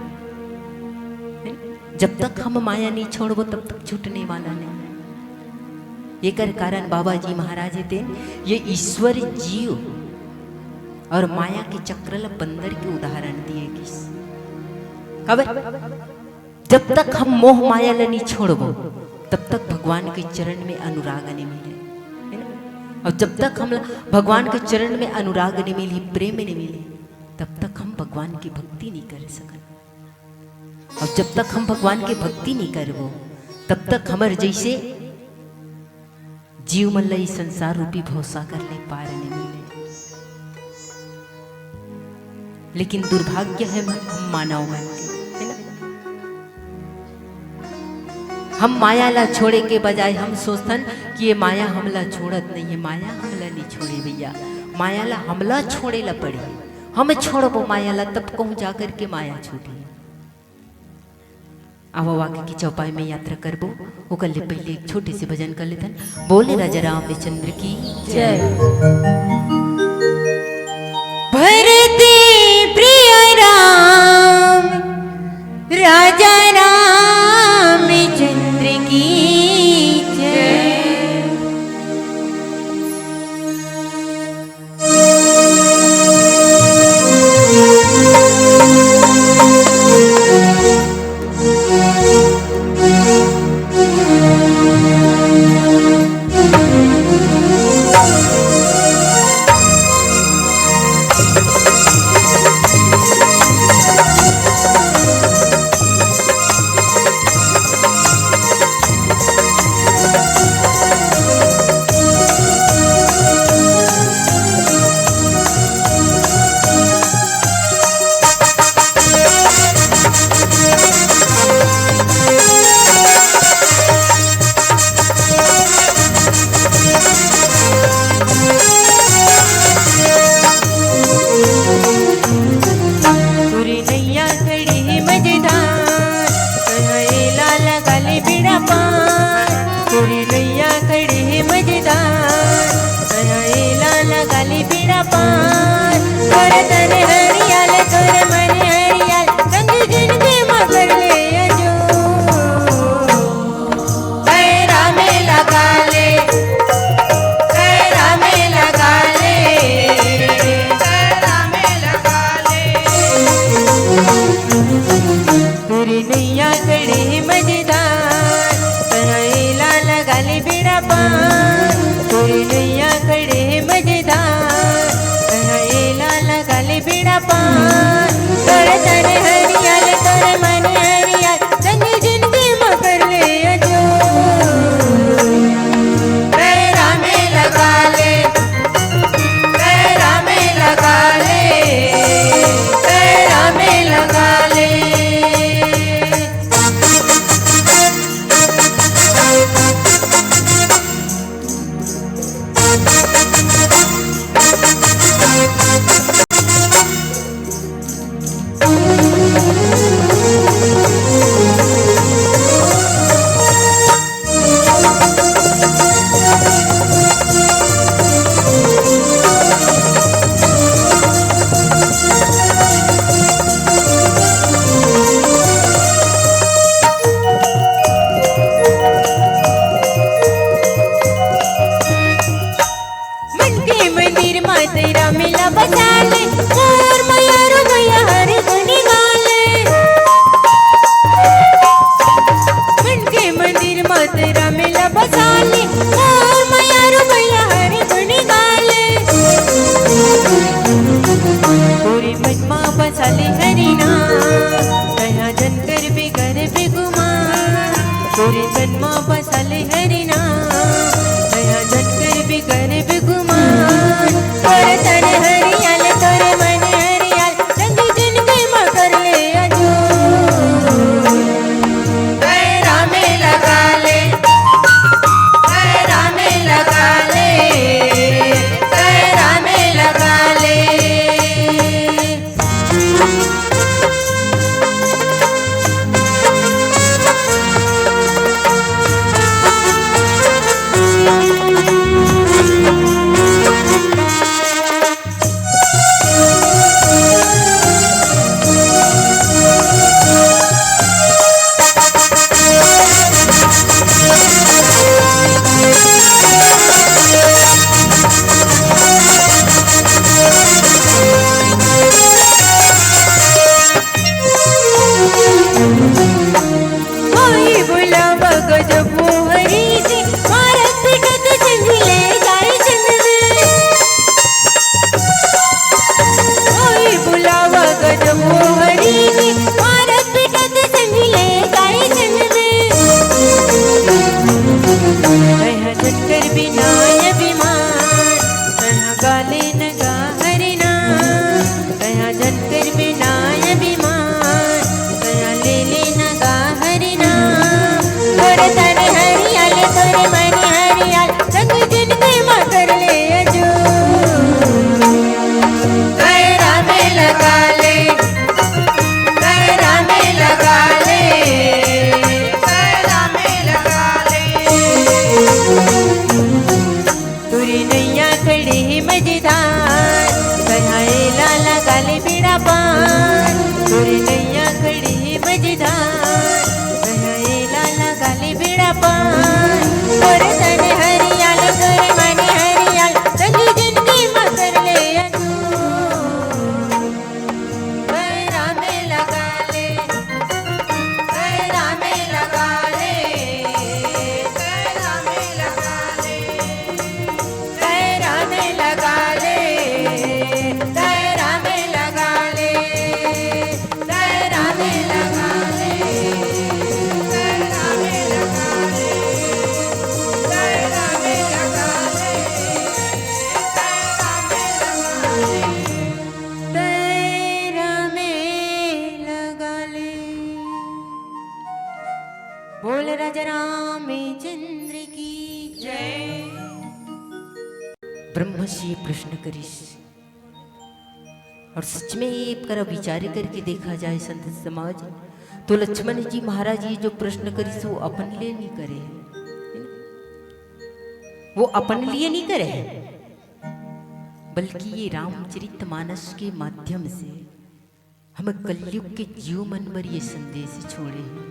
जब तक हम माया नहीं छोड़बो, तब तक छूटने वाला नहीं। एकर कारण बाबा जी महाराज हे तेन ये ईश्वर जीव और माया के चक्र ला बंदर के उदाहरण दिए गिस। काबर? जब तक हम मोह माया ला नहीं छोड़बो, तब तक भगवान के चरण में अनुराग नहीं मिले, है ना? और जब तक हम भगवान के चरण में अनुराग नहीं मिली, प्रेम नहीं मिली, तब तक हम भगवान की भक्ति नहीं कर सकत। और जब तक हम भगवान की भक्ति नहीं करबो, तब तक हमर जैसे जीव मन ला ई संसार रूपी भवसागर ले पार नहीं मिले। लेकिन दुर्भाग्य हे हम मानव मन के, है ना? हम माया ला छोड़े के बजाय हम सोचथन कि ये माया हमला छोड़त नहीं हे। माया हमला नहीं छोड़े भैया, माया ला हमला छोड़े ला पड़ही। हम छोड़बो माया ला, तब कहूँ जा करके माया छूटही। आवा, आगे की चौपाई में यात्रा करबो, ओकर ले पहले एक छोटे से भजन कर लेथन। बोले राजा रामचंद्र की जय। भरते प्रिय राम, राजा रामचंद्र की जय। तन मा बसल हरि नाम, तैहा झटकर भी करबे गुमान। तोर तन हरियाल, तोर मन हरियाल, रंग जिनगी मा कर ले अजोर। पैरा में लगा ले, पैरा में लगा ले, पैरा में लगा ले। होई बुलावा गजब हरी जी, मारत पिटत जंगले जाए जंगले। होई बुलावा गजब हरी जी, मारत पिटत जंगले जाए जंगले। कह झटकर बिना ये बीमार, कह गाले न गा हरि नाम। कहा झटकर बिना ये बीमार, कहा ले लेना गा हरि नाम। तोर तन हरियाल, तोर मन हरियाल, संग जिनगी मा कर ले अजोर। पैरा में लगा ले, पैरा में लगा ले, पैरा में लगा ले। तोरी नैया खड़ी ही मझधार, कहा एला लगा ले बेड़ा पार। तोरी नैया खड़ी ही मझधार, कहा एला लगा ले बेड़ा पार। तोर तन हरियाल, तोर मन हरियाल, संग जिनगी मा कर ले अजोर। पैरा में लगा ले, पैरा में लगा ले, पैरा में लगा ले, पैरा में लगा ले, पैरा में लगा ले, पैरा में लगा ले, पैरा में लगा ले, पैरा में लगा ले, पैरा में लगा ले। पैरा में लगा ले। बोल राजा रामचंद्र की जय। ब्रह्म से प्रश्न करिस, और सच में ये करा विचार करके देखा जाए संत समाज, तो लक्ष्मण जी महाराज ये जो प्रश्न करिस वो अपन लिए नहीं करे है, वो अपन लिए नहीं करे है, बल्कि ये रामचरित मानस के माध्यम से हमें कलयुग के जीव मन बर ये संदेश छोड़े हैं,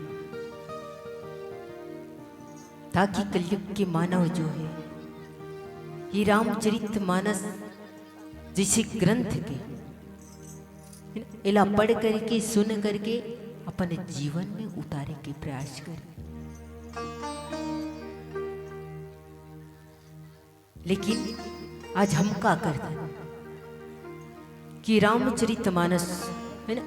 ताकि कलयुग के मानव जो है, ये रामचरित मानस जैसे ग्रंथ के एला पढ़ करके, सुन करके अपन जीवन में उतारे के प्रयास करे। लेकिन आज हम का करथन कि रामचरित मानस, है ना,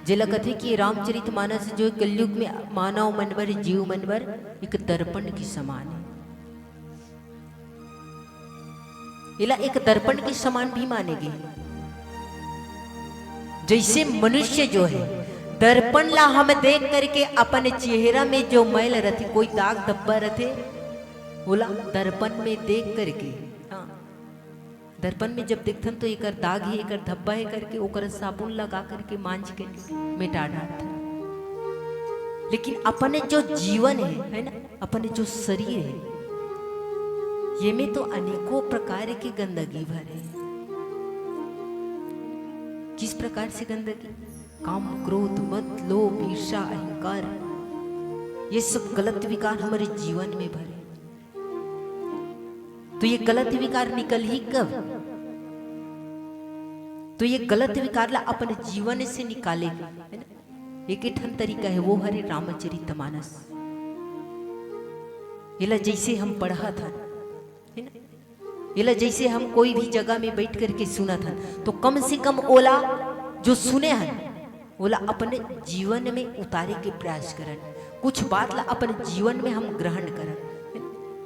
जेला कथे कि रामचरित मानस जो कलयुग में मानव मन बर, जीव मन बर एक दर्पण के समान है। एला एक दर्पण के समान भी माने गे। जैसे मनुष्य जो है, दर्पण ला हम देख करके अपन चेहरा में जो मैल रथे, कोई दाग धब्बा रथे, ओला दर्पण में देख करके, हाँ, दर्पण में जब देखथन तो एकर दाग हे, एकर धब्बा हे करके ओकर साबुन लगा करके मांज के मिटा डारथन। लेकिन अपने जो जीवन है, है ना, अपने जो शरीर है, ये में तो अनेकों प्रकार के गंदगी भरे। किस प्रकार से गंदगी? काम, क्रोध, मद, लोभ, ईर्ष्या, अहंकार, ये सब गलत विकार हमारे जीवन में भरे। तो ये गलत विकार निकलही कब? तो ये गलत विकार ला अपन जीवन से निकाले के, है ना? एक ठन तरीका है, वो हरे रामचरित मानस। एला जैसे हम पढ़त हन, है ना? एला जैसे हम कोई भी जगह में बैठ करके सुनत हन, तो कम से कम ओला जो सुने हन, ओला अपने जीवन में उतारे के प्रयास करन। कुछ बात ला अपन जीवन में हम ग्रहण करन।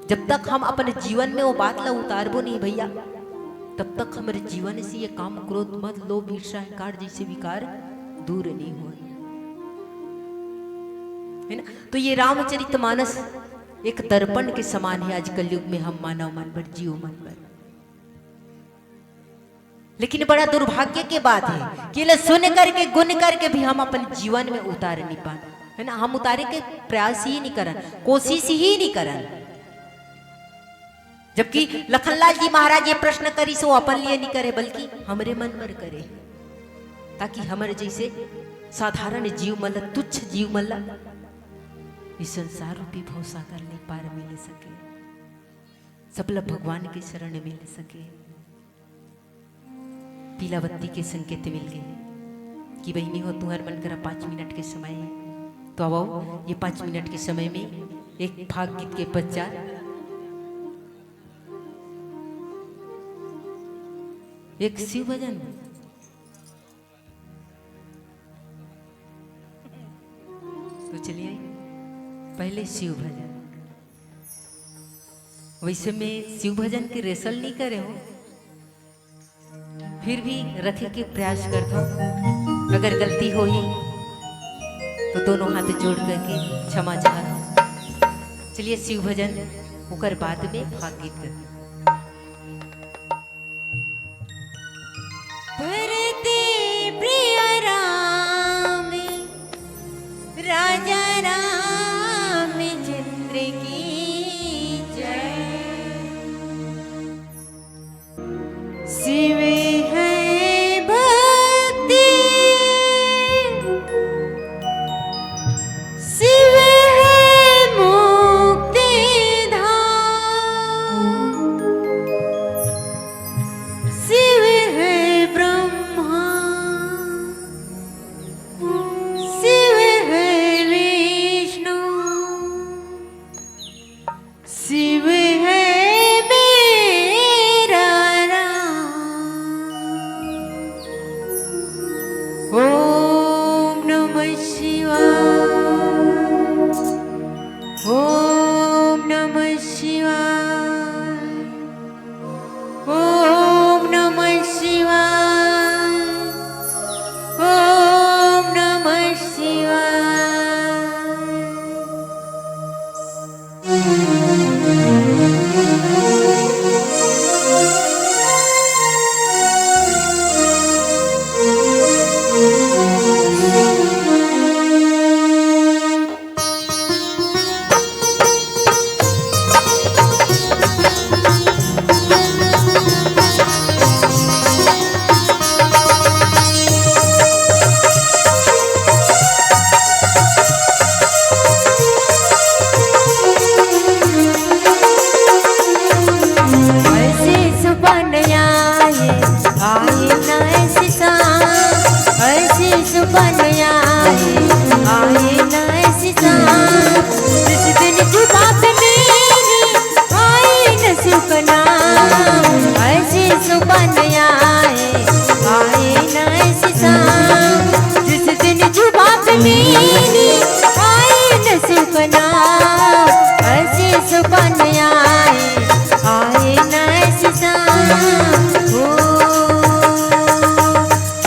जब तक हम अपन जीवन में वो बात ला उतारबो नहीं भैया, तब तक हमर जीवन से ये काम, क्रोध, मद, लोभ, ईर्ष्या, अहंकार जैसे विकार दूर नहीं होय, है ना? तो ये रामचरित मानस एक दर्पण के समान है आज कलयुग में हम मानव मन बर, जीव मन बर। लेकिन बड़ा दुर्भाग्य के बात है कि एला सुन करके, गुन करके भी हम अपन जीवन में उतार नहीं पान, है ना? हम उतारे के प्रयास ही नहीं करन, कोशिश ही नहीं करन। जबकि लखनलाल जी महाराज ये प्रश्न करिस, वो अपन लिए नहीं करे, बल्कि हमरे मन बर करे, ताकि हमर जैसे साधारण जीव मन ला, तुच्छ जीव मन ला, इस संसार रूपी भवसागर ले पार मिल सके, सबला भगवान के शरण मिल सके। पीला बत्ती के संकेत मिल गए कि बहिनी हो, तुहर मन करा पाँच मिनट के समय है, तो आओ, ये पाँच मिनट के समय में एक फाग गीत के पश्चात एक शिव भजन। तो चलिए, पहले शिव भजन। वैसे मैं शिव भजन के रिहर्सल नहीं करे हूँ, फिर भी रखे के प्रयास करता हूँ। अगर गलती होही तो दोनों हाथ जोड़ करके क्षमा चाहता हूँ। चलिए, शिव भजन, ओकर बाद में फाग गीत करते हैं। भरते प्रिय राम, राजा रामचंद्र की जय। शिव है भक्ति, शिव है मुक्ति धाम, शिव है ब्रह्मा, शिव है विष्णु, शिव है मेरा राम। ओम नमः शिवाय, ओम नमः शिवाय, ओम नमः शिवाय, ओम नमः शिवाय। ऐसी सुबह न आए, आए ना ऐसी शाम। ऐसी सुबह न आए, आए ना ऐसी शाम। जिस दिन जुबा पे मेरी आए न सुबह न आए, ऐसी सुबह न आए, आए ना ऐसी शाम। जिस दिन जुबा पे मेरी आए न सुबह न आए, ऐसी सुबह न आए, आए ना ऐसी शाम। ओ,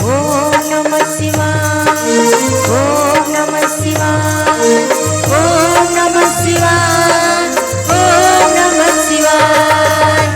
ओम नमः शिवाय, ओम नमः शिवाय, ओम नमः शिवाय, ओम नमः शिवाय।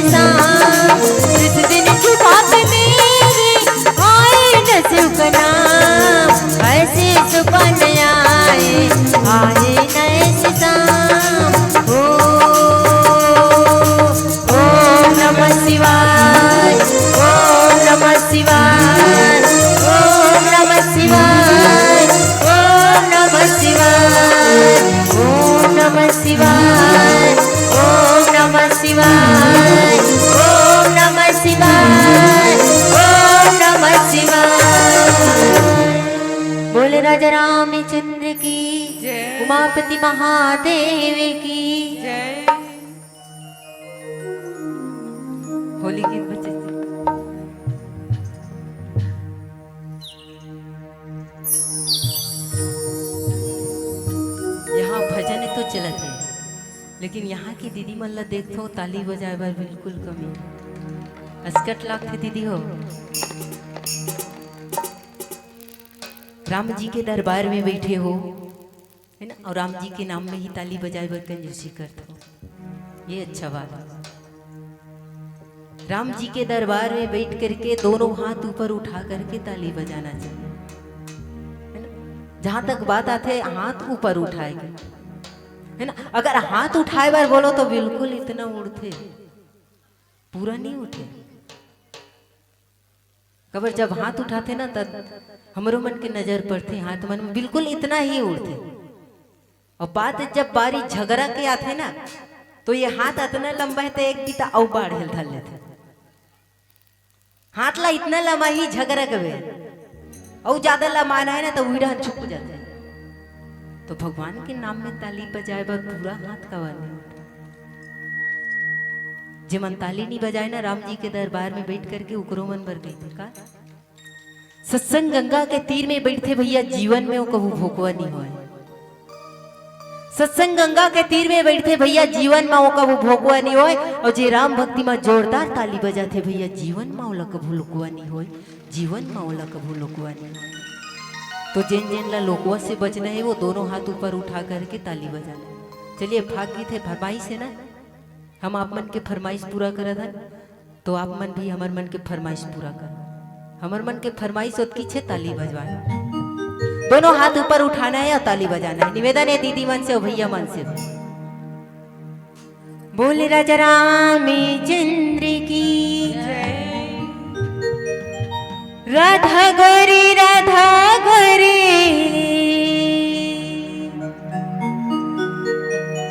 शाम। जिस दिन की बात मेरी आए न सुख नाम, ऐसे सुपन आए, आए न ऐसी शाम। ओ, ओम नमः शिवाय, ओम नमः शिवाय, ओम नमः शिवाय, ओम नमः शिवाय, ओम नमः शिवाय, ओम नमः शिवाय, ओम नमः शिवाय, ओम नमः शिवाय। बोले राजा रामचंद्र की, जय। उमापति महादेव की। जय। होली गीत बजे। यहाँ भजन तो चलत हे, लेकिन यहाँ की दीदी मन ला देखथो, ताली बजाए बर बिल्कुल कमी। असकट लागथे दीदी हो। राम जी के दरबार में बैठे हो, है ना, और राम जी के नाम में ही ताली बजाए बर कंजूसी करथो। ये अच्छा बात है। राम जी के दरबार में बैठ करके दोनों हाथ ऊपर उठा करके ताली बजाना चाहिए, है ना? जहां तक बात आथे हाथ ऊपर उठाए के, है ना? अगर हाथ उठाए बर बोलो तो बिल्कुल इतना उड़थे, पूरा नहीं उठे। काबर जब हाथ उठाथे ना, तब हमरो मन के नजर पड़थे, हाथ मन बिल्कुल इतना ही उड़थे। और बात जब बारी झगरा के आथे ना, तो ये हाथ अतना लंबा हे, तो एक बीता अउ बाढ़े ल धर लेथे। हाथ ला इतना लंबा ही झगरा के बे, अउ ज्यादा लंबा ना हे ना, तो उही डहन छुप जाथे। तो भगवान के नाम में ताली बजाए बर पूरा हाथ काबर नहीं उठे? जे मन ताली नहीं बजाए ना राम जी के दरबार में बैठ करके, उकरो मन बर कहिथे का? सत्संग गंगा के तीर में बैठथे भैया, जीवन में वो कभू भोकवा नहीं होए। सत्संग गंगा के तीर में बैठथे भैया, जीवन में वो कभू भोकवा नहीं होए। और जे राम भक्ति में जोरदार ताली बजाथे भैया, जीवन में ओला कभू लोकवा नहीं होए, जीवन में ओला कभू लोकवा नहीं होए। तो जेन जेन ला लोकवा से बचना है, वो दोनों हाथ ऊपर उठा करके ताली बजाना है। चलिए, फाग गीत है, फरमाइश है ना, हम आप मन के फरमाइश पूरा करत हन, तो आप मन भी हमर मन के फरमाइश पूरा कर। हमर मन के फरमाइश ओतकी छे, ताली बजवाए। दोनों हाथ ऊपर उठाना है और ताली बजाना है। निवेदन है दीदी मन से और भैया मन से। बोल राजा रामचंद्र की। राधा गोरी, राधा गोरी।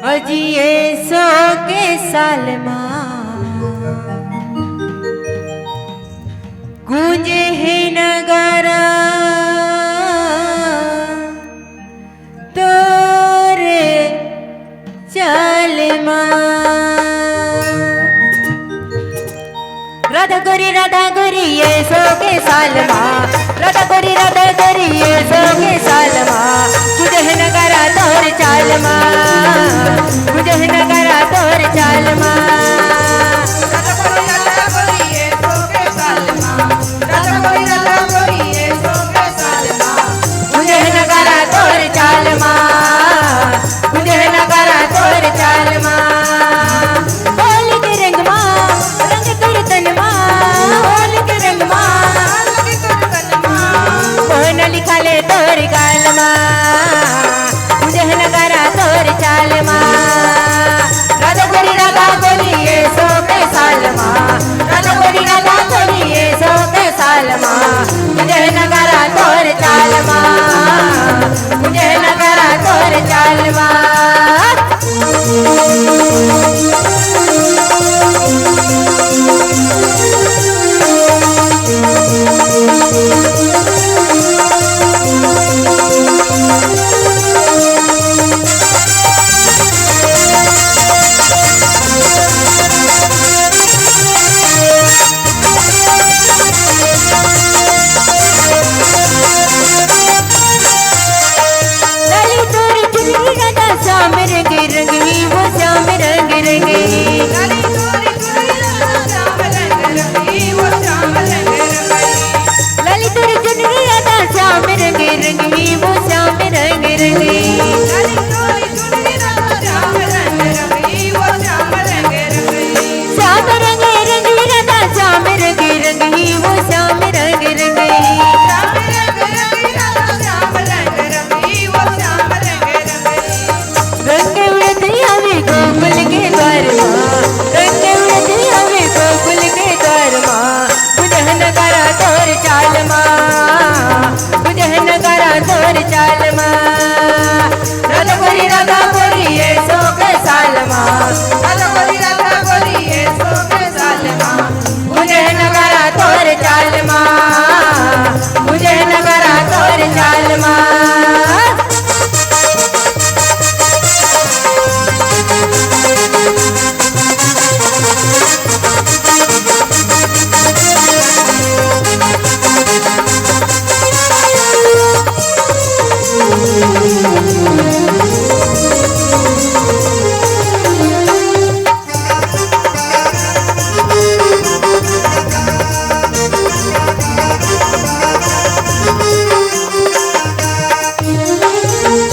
अजी एसो के साल मा गूंजे हे नगारा तोरे चाल मा। राधा गोरी, राधा गोरी, एसो के साल मा। राधा गोरी, राधा गोरी, एसो के साल मा। गूंजे हे नगारा तोर चाल मा। गूंजे हे नगारा तोर चाल मा। राधा गोरी, राधा गोरी, एसो के साल मा। राधा गोरी, राधा गोरी, एसो के साल मा। गूंजे हे नगारा तोर चाल मा। गूंजे हे नगारा तोर चाल मा। होली के रंग मा, रंग तोर तन मा। होली के रंग मा, रंग तोर तन मा। मोहन लिखा ले तोर गाल मा। गूंजे हे नगारा तोर चाल मा। राधा गोरी, राधा गोरी, ये श्याम रंग रंगही, वो श्याम रंग रंगही। श्याम रंग रंगही, राधा श्याम रंग रंगही, वो श्याम रंग रंगही। रंग उड़त हवे गोकुल के द्वार मा, रंग उड़त हवे गोकुल के द्वार मा। गुंजे नगारा तोर चाल मा, गुंजे नगारा तोर चाल मा। राधा गोरी, राधा गोरी, ये सो के साल मा। राधा गोरी, राधा गोरी, ये सो के साल मा। गुंजे नगारा तोर चाल मा, गुंजे नगारा तोर चाल मा।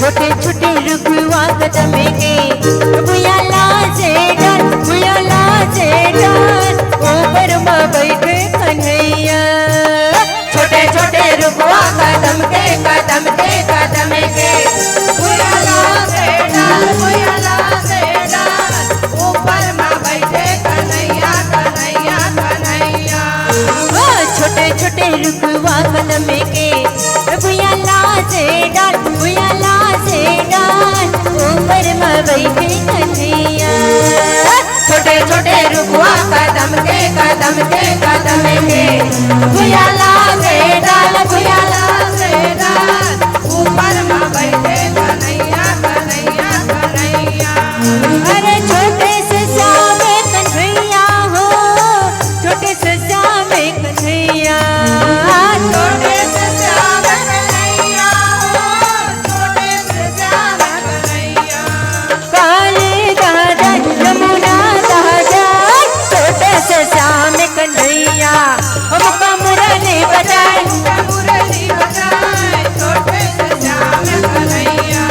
छोटे छोटे रुखवा कदम के, भुइयां ला से डाल, भुइयां ला से डाल, ऊपर म बइठे कन्हैया। छोटे छोटे रुखवा कदम के, कदम के, कदम के, भुइयां ला से डाल, भुइयां ला से डाल, ऊपर म बइठे कन्हैया, कन्हैया, कन्हैया। ओ छोटे छोटे रुखवा कदम के, भुइयां ला से डाल, भुइयां ला से डाल, ऊपर म बइठे कन्हैया। छोटे छोटे रुखवा कदम के, कदम के, कदम के, भुइयां ला से डाल, भुइयां ला से डाल, ऊपर म बइठे कन्हैया, कन्हैया, कन्हैया। अरे छोटे से श्याम कन्हैया हो, छोटे से श्याम कन्हैया। छोटे से श्याम कन्हैया हो, छोटे से श्याम कन्हैया। काली दहजन, यमुना दहजन, छोटे से श्याम कन्हैया। हमका मुरली बजाए, हमका मुरली बजाए, छोटे से श्याम कन्हैया।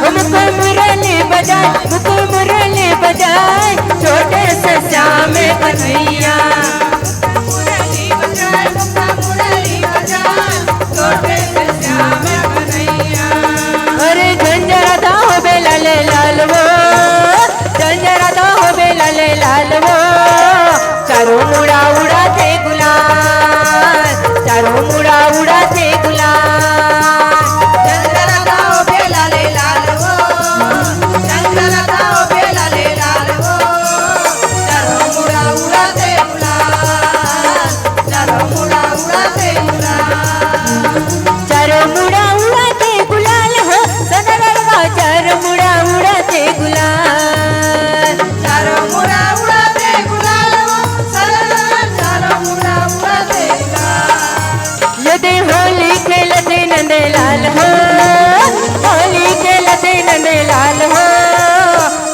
हमका मुरली बजाए, हमका मुरली बजाए, छोटे से श्याम कन्हैया। मुरली बजाए, मुरली बजाए, छोटे से श्याम कन्हैया। अरे झंझरा दा हो बेला ले लाल वो, झंझरा दा हो बेला ले लाल वो, चारों मुड़ा उड़ाथे गुलाल, चारों मुड़ा उड़ाथे गुलाल। झंझरा दा हो बेला ले लाल वो, झंझरा दा हो बेला ले लाल वो, चारों मुड़ा उड़ाथे गुलाल, चारों मुड़ा उड़ाथे गुलाल। चारों मुड़ा उड़ाथे गुलाल हो, सनरवा चारों मुड़ा उड़ाथे गुलाल। चारों मुड़ा उड़ाथे गुलाल हो, सनरवा चारों मुड़ा उड़ाथे गुलाल। यदि होली खेलथे नंदलाल हो, होली खेलथे नंदलाल हो,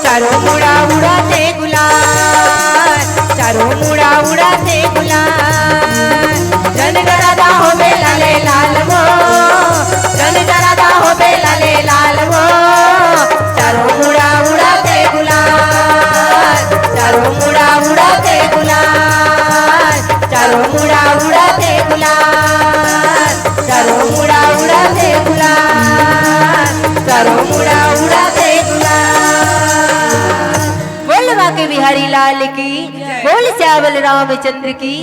चारों मुड़ा उड़ाथे गुलाल, चारों मुड़ा उड़ाथे गुलाल। झंझरा दा हो बेला ले लाल वो, झंझरा दा हो बेला ले लाल वो, चारों मुड़ा उड़ाथे गुलाल, चारों मुड़ा उड़ाथे गुलाल, चारों मुड़ा उड़ाथे गुलाल, चारों मुड़ा उड़ाथे गुलाल, चारों मुड़ा उड़ाथे गुलाल। बोल बांके बिहारी लाल की, बोल सियावर रामचंद्र की।